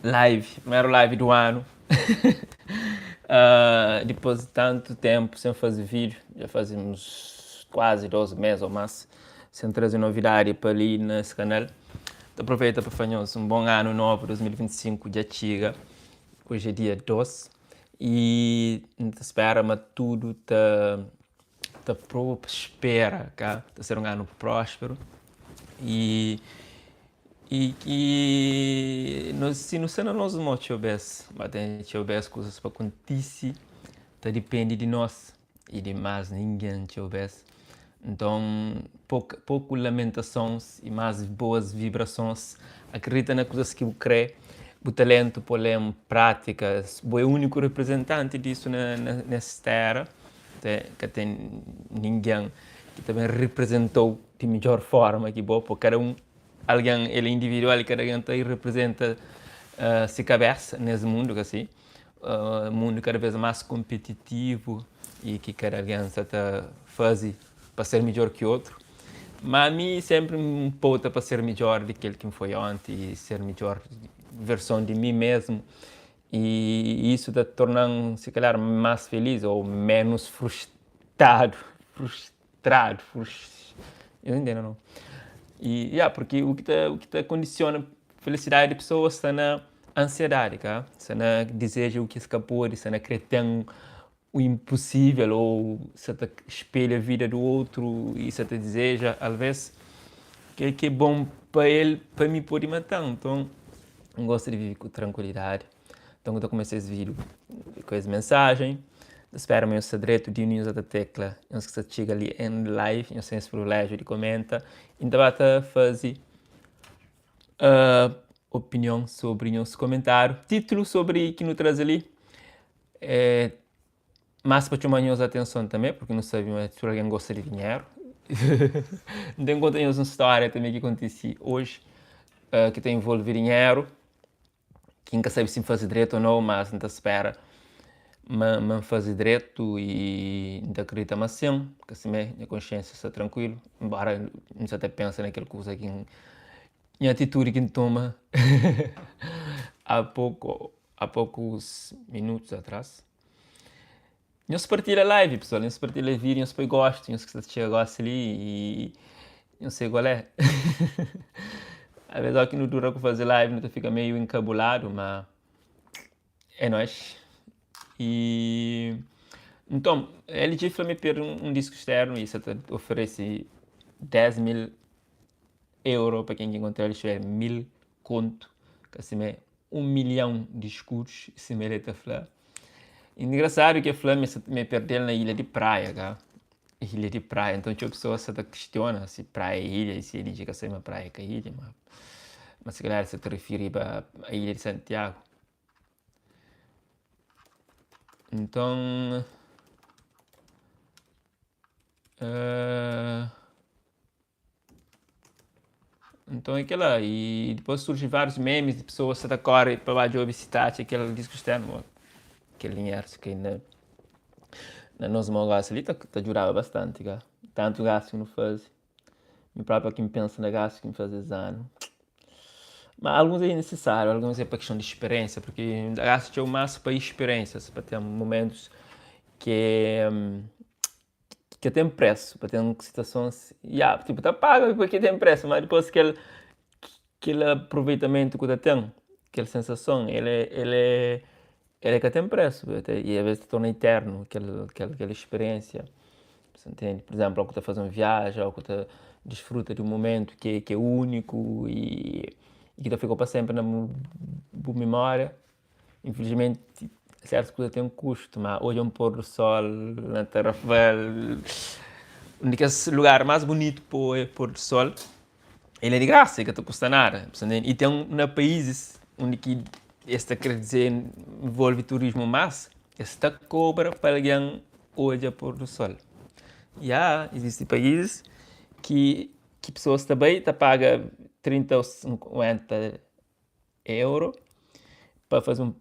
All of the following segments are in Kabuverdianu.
Live, primeru live do anu. Dipôs di tantu ténpu sen faze vídiu, dja faze uns kuazi 2 mês ô más sen traze novidadi pa li na es kanal. Ta aproveita pa fla nhos un bon anu novu, 2025 dja txiga, oji é dia 2 y N ta spera ma tudu ta ta prospera, ka? Ta ser un anu prósperu y y ki nos si nu sta na nos mô txeu bês, ba ten txeu bês kuzas pa kontise ta dipende di nos y di más ningen txeu bês. Nton poku lamentasons y más boas vibrasons. Akredita na kuzas ki bu krê, bu talentu pô-l en prátika, bo é úniku reprezentanti disu na nes téra. Ka ten ningen ki ta ben reprezenta-u di midjór fórma ki bo, pô kada un algen el é individual i kada algen ta reprezenta se kabésa nes mundu ka si. Mundu kada vês más konpetitivu i ki kada algen sa ta faze pa ser midjór ki otru. Má mi sénpri N pô-ta pa ser midjór di kel ki N foi onti i ser midjór verson di mi mésmu. I isu ta torna-m si kalhar más filís ô ménus frustadu, frustradu, frus, nhos intende nau? I ya, purki u ki ta u ki ta kondisiona felisidadi di pesoas sta na ansiedadi, ka? Sta na dizeja u ki es ka pode, sta na kre ten u inposível ô sa ta spelha vida di outru i sa ta dizeja alvês kel ki é bon pa el pa mi pode mata-m. Nton, N gosta di vive ku trankuilidadi. Nton, N ta kumesa es vídiu ku es mensajen. Ta spera ma nhos sta dretu. Di nhos ta tekla nhos ki sta txiga li en live, nhos ten es priviléjiu di komenta i N ta ba ta faze opinion sobri nhos komentáriu. Titlu sobri ki nu traze li É más pa txoma nhos atenson tanbê, purki nu sabe ma tudu algen gosta di dinheru. N ten konta nhos un stória tanbê ki kontise oji, ki ta involve dinheru, ki N ka sabe si N faze dretu ô nau, mas N ta spera ma ma N faze dretu i N ta kridita ma sin, ka simé, nha konsiénsia sta trankuilu, nbóra N sa ta pensa na kel kuza ki N, nha atitudi ki N toma a poku. Há poucos minutos atrás. Nhos partilha live, pessoal. Nhos partilha vídeo, nhos põe gosto, nhos que está txiga gosto li e nhos sei qual é. Às vezes, ó que não dura com fazer live, não fica meio encabulado, mas é nóis. E então, LG fla me perde um disco externo e isso te oferece 10 mil euro para quem encontrar, isto é, 1000 conto, que assim é un milhon di skudus, sima el ta fla. Engrasadu ki el fla ma el perde-l na ilha di Praia, ka? Ilha di Praia. Nton txeu pesoas sa ta kistiona si Praia é ilha i si el dja ka sabe ma Praia é ka ilha. Ma si kalhar el sa ta rifiriba a ilha di Santiagu. Nton. Nton é kel-la. I dipôs surji várius memes di pesoas sa ta kóre pa ba djobe si ta atxa kel disku stérnu. Bon, kel dinheru si kai na na nos mon gósi li ta ta djudaba bastanti ka. Tantu gastu ki nu faze. Mi própi ki N pensa na gastu ki N faze es anu. Ma alguns é nisisáriu, alguns é pa kiston di spiriénsia, purki N ta gasta txeu más pa spiriénsias, pa ten mumentus ki é. Ka ten presu pa ten situasons ya tipo ta paga porque ten presu ma dipos kel kel aproveitamentu ku ta ten kel sensason el é el é el é ka ten presu i aves ta torna iternu kel kel kel speriensia sa ntende pur izemplu ku ta faze un viajen o ku ta disfruta di un mumentu ki é uniku i ki ta fika pa senpri na bu mimoria. Infelizmenti sertus kuza ten kustu, ma odja un pôr do sol na Tarrafal, un di kes lugar más bunitu pa odja pôr do sol, el é di grasa, el ka ta kusta nada. I ten na paízis undi ki es ta kre dizenvolve turismu más, es ta kobra pa algen odja pôr do sol. Ya, izisti paízis ki ki pesoas ta bai ta paga 30 ô 50 euro pa faze un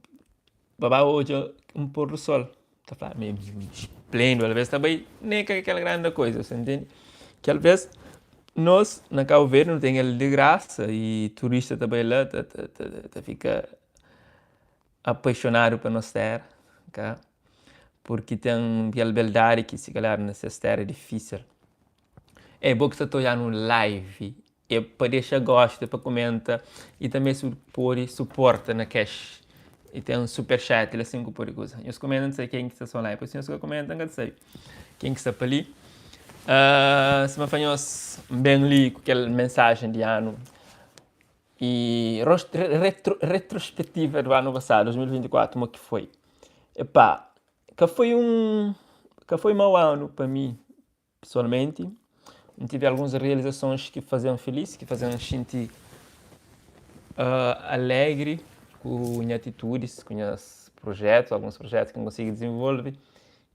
pa ba odja un pôr do sol ta fla ma é splendidu alvês ta bai nen ka kel grandi koza sa ntende ki alvês nos na Kabu Verdi nu ten el di grasa i turista ta bai la ta ta ta fika. Apaixonadu pa nos téra, ka? Purki ten kel beldadi ki si kalhar na ses téra é difísil. É bo ki sta ta odja-nu live, é pa dexa gosta, é pa kumenta y tanbe si bu pode suporta na cash y ten super chat la sin ku pode kuza. Nhos kumenta N ta sabe ken ki sta son live, si nhos ka kumenta N ka ta sabe ken ki sta pa li. Sima fla nhos, N ben li ku kel mensajen di anu E retrospectiva do ano passado, 2024, mo ki foi? Epá, ka foi um, ka foi mau ano pa mi, pessoalmente. N tive alguns realizações ki fazen feliz, ki fazen xinti uh, alegre ku nha atitudes, ku nhas projetos, alguns projetos ki N konsigi desenvolve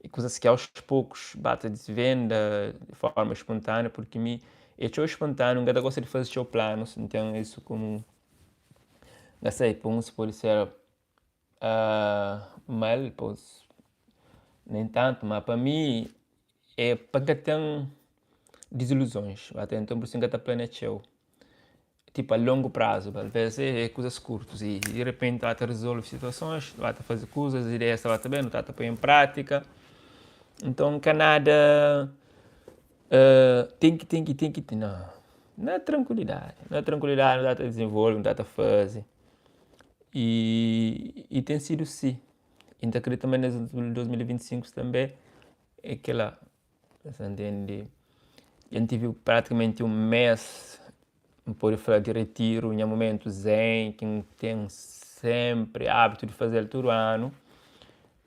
e kuzas ki aos poucos ba ta desvenda de forma espontânea, porque mi é txeu espontâneo, N ka ta gosta di faze txeu planos, N ten isso como, N ka sei, pa uns pode ser uh, mal, pa outros nem tanto, ma pa mi é pa N ka ten desilusões, ba ta, então por isso N ka ta plania txeu. Tipo a longo prazo, talvez é kuzas kurtus e di repenti ba ta resolve situasons, ba ta faze kuzas, ideias ta ba ta ben, nu ta ta poi en prátika. Nton ka nada uh, ten ki, ten ki, ten ki, não. Na tranquilidade, na tranquilidade nu ta ta desenvolve, nu ta ta faze. E, e ten sidu si. E N ta kridita ma nes 2025 tanbe é kela. Sa ntende? Dja N tive pratikamenti un mês, N pode fla di retiru, nha momentu zen ki N ten sénpri ábitu di faze-l tudu anu.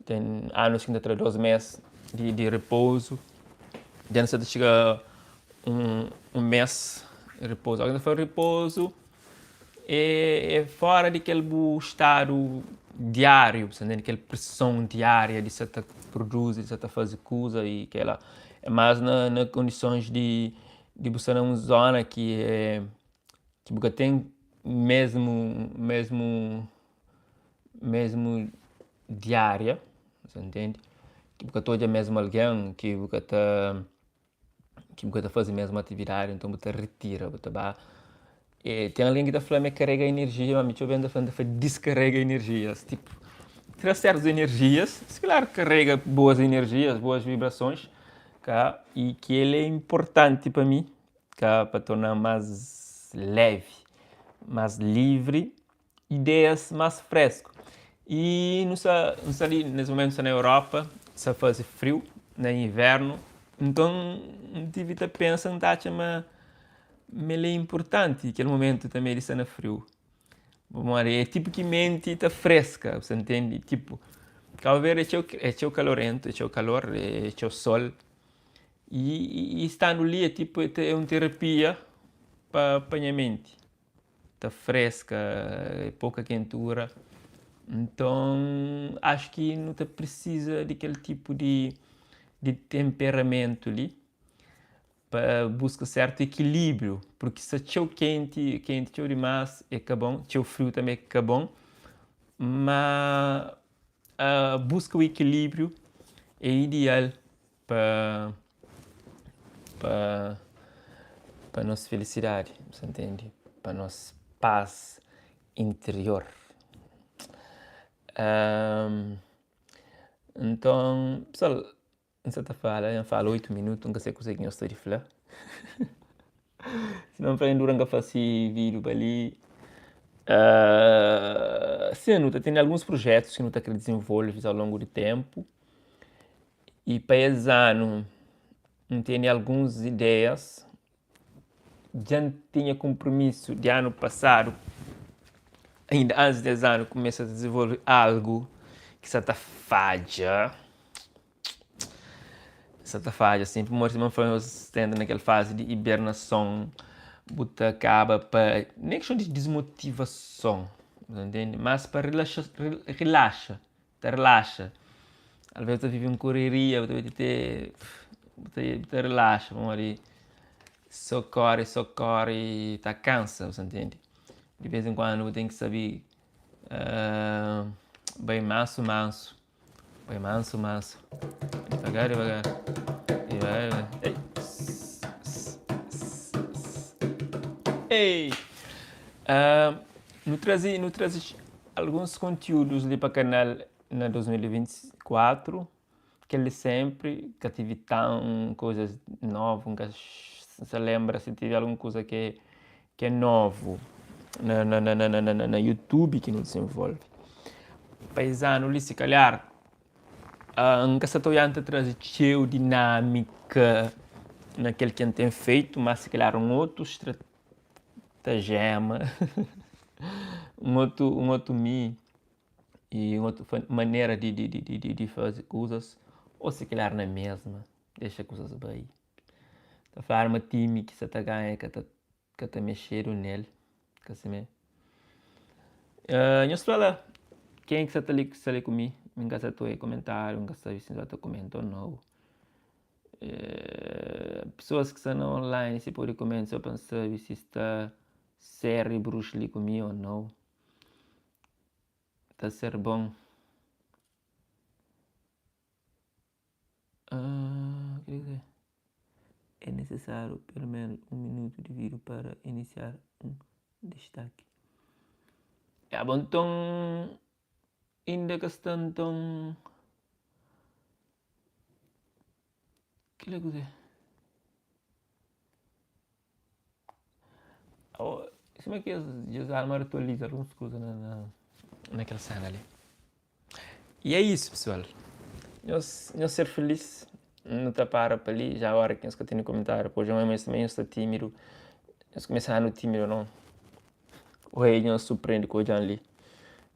Ten anus ki N ta tra dos mês di repouzu. Dja N sa ta txiga un un mês di repouzu. Óras ki N ta fla repouzu é fóra di kel bu stadu diáriu, bu sta ntende? Kel preson diária di sa ta produzi, di sa ta faze kuza i kela. É más na na kondisons di di bu sta na un zona ki é ki bu ka ten mesmu mesmu mesmu diária, bu sta ntende? Ki bu ka ta odja mesmu algen, ki bu ka ta ki bu ka ta faze mesmu atividadi, nton bu ta retira, bu ta ba. E, ten algen ki ta fla ma é karega enerjia, ma mi txeu ben ta fla, N ta fla diskarega energias, tipo, tra sertus energias, se kalar karega boas energias, boas vibrasons, ka, e ki el é inportanti pa mi, ka, pa torna-m más levi, más livri, ideias más fresku. E nu sta, nu sta li, nes momentu sta na Europa, sta faze friu na invernu, nton N tive ta pensa, N ta atxa ma ma el é inpurtanti kel momentu tanbe di sta na friu, pamodi é tipu ki menti ta freska, bu sta ntende? Tipu, Kabu Verdi é txeu é txeu kalorentu, é txeu kalor, é txeu sol, i standu li é tipu é un terapia pa pa nha menti. Ta freska, é poka kentura. Nton, acho ki nu ta prisiza di kel tipu di di temperamentu li pa buska sertu ekilibriu, purki sta txeu kenti, kenti txeu dimás é ka bon, txeu friu tanbe é ka bon, má buska u ekilibriu é ideal Pa pa pa nos felisidadi, bu sa ntende? Pa nos pas interior. Nton, pessoal, N sa ta fala, N fala 8 minutu, N ka sai kuzê ki nhos sta di fla. Si non fla endura N ka fase vídiu pa li. Sin, nu ta tene alguns projetus ki nu ta kre dizenvolve au longu di ténpu. I pa es anu N tene alguns ideias. Dja N tinha kunpromisu di anu pasadu, ainda antis di es anu kumesa ta dizenvolve algu ki sa ta fadja. Sa ta fadja sin, pamodi sima N fla nhos, ta entra na kel fazi di ibernason, bu ta kaba pa, nen kestons di dismotivason, bu ta ntende? Mas pa rilaxa, rilaxa. Ta relaxa. Alvês bu ta vive un koreria, bu ta mete te, bu ta bu ta relaxa pamodi so kore, so kore ta kansa, bu sa ntende? Di vez en kuandu bu ten ki sabe bai mansu mansu, bai mansu mansu, divagar divagar, divagar divagar, ei ei. Nu traze, nu traze. Alguns kontiúdus li pa kanal na 2024, kel di sénpri, ka tive tan kozas novu, N ka sa lenbra si tive algun kuza ki é novu na YouTube ki nu dizenvolve. Pa es anu li, si kalhar, N ka sa ta odja-m ta traze txeu dinámika na kel ki N ten feitu, má si kalhar un otu stratajéma, un otu un otu mi i un otu manera di faze kuzas ô si kalhar na mesma, dexa kuzas bai. Ta fladu ma timi ki sa ta ganha ka ta Ka ta mexedu nel, ka simé. Nhos fla la, ken ki sa ta li ki sta li ku mi? Mi N ka sa ta oia komentáriu, N ka sabe si nhos ta komenta ô nau. Pesoas ki sta na online si pode komenta sô pa N sabe si sta sérebrus li ku mi ô nau. Ta ser bon. É necessário pelo menos um minuto de vídeo para iniciar um destaque. Ya bon nton inda ka sta nton kila kuzê? Oh, sima ki es dja arma atualiza alguns kuza na, na, na kel sena li. E é isso, pessoal. Nhos, nhos ser feliz. Nu ta para pa li. Já hora ki nhos ka tene komentáriu. Pô, já mas também nhos sta tímidu. Nhos kumesa anu tímidu não. Oi, nhos surpreende ku odjan li.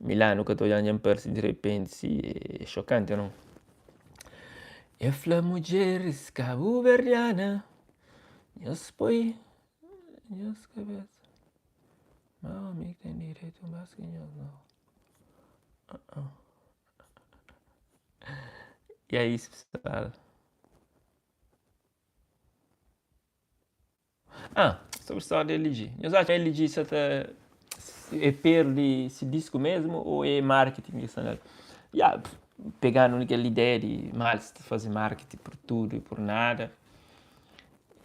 Milano ka ta odjan dja N parse di repenti si é xokanti ou não? E fla mudjeris kabuverdiana. Nhos poi nhos kabesa ma omi ten direitu mas ki nhos nau. E é isso pessoal. Ah, sobre só de LG. Nhos acha LG sa ta é perde se disco mesmo ou é marketing ki sta nel? Ya, pegando naquela ideia de mal se fazer marketing por tudo e por nada.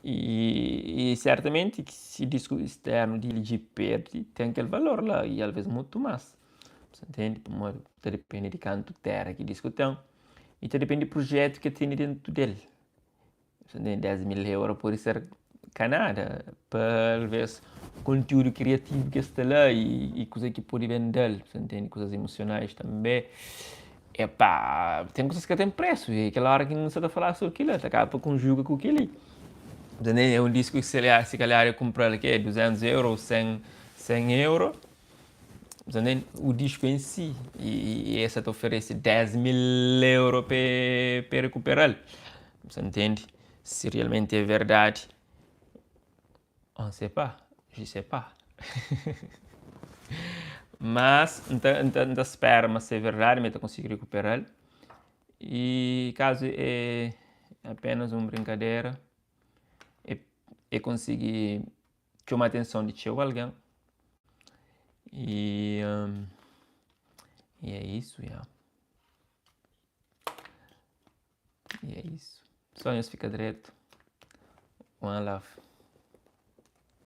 E, e certamente que se disco externo de LG perde, tem aquele valor lá e às vezes muito mais. Você entende? Pamodi ta depende de kantu tera ki disco tem e ta depende di projeto ki tem dentro dele. Você entende? 10 mil euro pode ser ka nada pa alvês kontiúdu kriativu ki sta la e, e kuza ki pode ben del, você entende? Kuzas emosionais tanbê. Epá, ten kuzas ki ka ten presu e kel óra ki N sa ta fala sobri kila, ta kaba pa konjuga ku kel-li. É un disku ki se kalhar e kunpra-l ke 200 euro ou 100, 100 euro, o disku en si, e e sa ta oferese 10 mil euro pa e rekupera-l. Sa ntende? Si realmenti é verdadi, on sait pas, je sais pas. Mas N ta, N ta, N ta spera ma si é verdadi ma el ta konsigi rikuperal. I kazu é apenas un brinkadera, e e konsigi txoma atenson di txeu algen. I, i é isu, ya. E é isso. Só nhos fika dretu. One love.